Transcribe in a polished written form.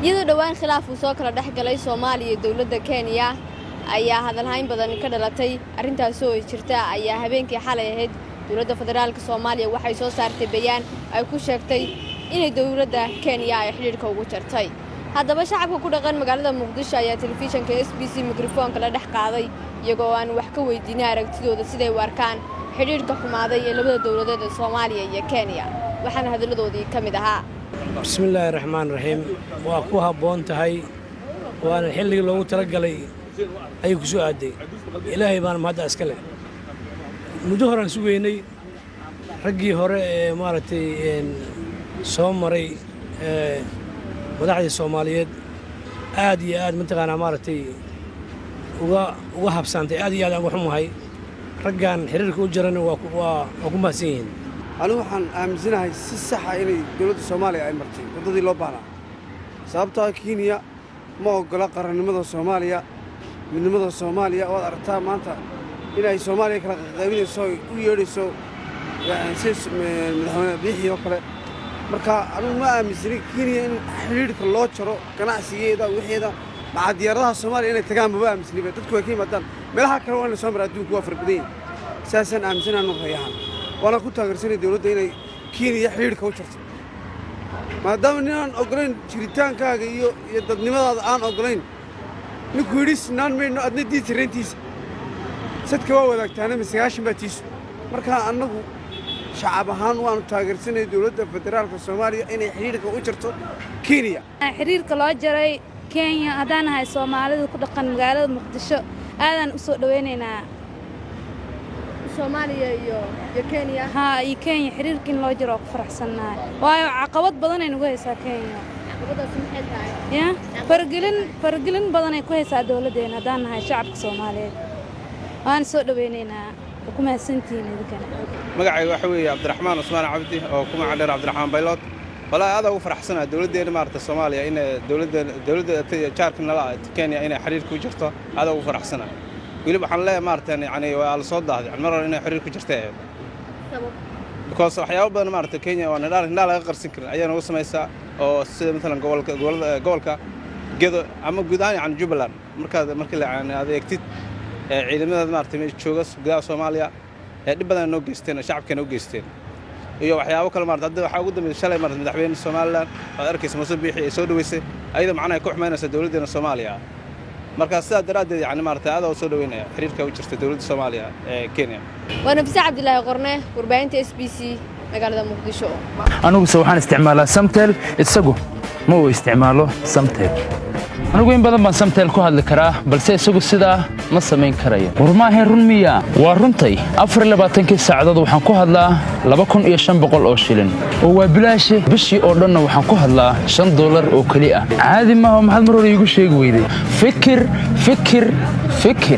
Iyadoo dhowaan khilaaf uu soo kala dhex galay Soomaaliya iyo dowladda Kenya ayaa hadalhayn badan ka dhalatay arrintaasi oo jirta, ayaa habeenkii xalay ahayd dowladda federaalka Soomaaliya waxay soo saartay bayaan ay ku sheegtay inay dowladda Kenya ay xidhiidhka ugu jartay. Haddaba, shacabka ku dhaqan magaalada Muqdisho ayaa telefishanka SBC mikrofoonka la dhex qaaday, iyagoo aan wax ka weydiinay aragtidooda siday u arkaan xidhiidhka xumaaday ee labada dowladeed ee Soomaaliya iyo Kenya. Waxaana hadalladoodii ka mid ahaa: Bismillaahi raxmaan raxiim. Waa ku habboon tahay, waana xilligii loogu talagalay ayay ku soo aaday. Ilaahay baana mahadda iska leh. Muddo horaan sugaynay. Raggii hore ee maaragtay soo maray madaxdii Soomaaliyeed aad iyo aad mataqaanaa maaragtay uga habsaantay. Aad iyo aad aan uga xumahay. Raggan xiriirka u jarana waa ku mahadsan yihiin. Anigu waxaan aaminsanahay si saxa inay dowladda Soomaaliya ay martay waddadii loo baahnaa, sababtoo ah Kenya ma oggola qarannimada Soomaaliya, midnimada Soomaaliya. Waad aragtaa maanta inay Soomaaliya kala qaqaybinayso, ay u yeedhayso si Madaxweyne Biixi oo kale. Marka anigu ma aaminsanin Kenya in xidhiidhka loo jaro, ganacsigeeda, wixeeda, maca diyaaradaha Soomaaliya inay tagaan maba aaminsaniba. Dadku way ka yimaadaan meelaha kale, waa in la soo mara. Adduunku waa fara badan yahay. Saasaan aaminsanaanu rayahan, waana ku taageersanay dowladda inay Kenya xidhiidhka u jarto, maadaama nin aan oggolayn jiritaankaaga iyo dadnimadaada aan oggolayn. Ninku yidhi sinaan mayno, adna diid sarrayntiisa. Sadka waa wadaagtaana ma 90 baa tiisu. Markaa annagu shacab ahaan waanu taageersanay dowladda federaalka Soomaaliya inay xidhiidhka u jarto Kenya. Xiriirka loo jaray Kenya, haddaan ahay Soomaalida ku dhaqan magaalada Muqdisho, aadaan u soo dhowaynaynaa. Soomaaliya iyo Kenya? Haa, iyo Kenya xiriirka in loo jaro waa ku faraxsannahay, waayo caqabad badanay nagu haysaa Kenya. Caqabadaasi maxay tahay? Ya faragelin badanay ku haysaa dowladdeena. Haddaan nahay shacabka Soomaaliyeed, waan soo dhowaynaynaa. Waa ku mahadsantihiin idinkana. Magacayga waxa weeye Cabdiraxmaan Cusmaan Cabdi oo ku magac dheer Cabdiraxmaan Baylood. Walaahi, aad ugu faraxsanahay dowladdeena maaragta Soomaaliya inay dowladda jaarka nala ah Kenya inay xiriir ku jirto. Aad ugu faraxsanahay. Weliba waxaan leeyahay, maaragta, yani waa la soo daahday, yani mar hore inay xiriir ku jirta ahayd, because waxyaabo badan maaragta Kenya waa nidhaa laga qarsin karin ayaa nagu samaysaa, oo sida matalan gobolka gobolada, gobolka Gedo ama guud ahaan yani Jubbaland. Markaad markii la yani aad eegtid ciidamada maaragta meesha jooga gudaha Soomaaliya ee dhib badan noo geysteen oo shacabkeena u geysteen iyo waxyaabo kale maarata. Hadda waxaa ugu dambeysay shalay maarata madaxweyne Somaliland, waad arkaysa, Muuse Biixi ay soo dhaweysay, ayadoo macnaha ku xumaynaysa dowladdeena Soomaaliya. Marka sidaa daraaddeed yani maarata aad u soo dhaweynaya xiriirka u jirta dowladda Soomaaliya ee Kenya. Waa Nafise Cabdilaahi Qorne, warbaahinta SBC, magaalada Muqdisho. Aniguse waxaan isticmaalaa Samtel, isagu ma uu isticmaalo Samtel. Anigu in badan baan Samtel ku hadli karaa, balse isagu sidaa ma samayn karayo. War maahayn run miya? Waa runtay. 24-kii saacadood waxaan ku hadlaa 2500 oo shilin, oo waa bilaashe. Bishii oo dhanna waxaan ku hadlaa $5 oo keli ah. Caadi maaha. Maxaad mar hore iigu sheegi weyday? Fikir, fikir, fikir.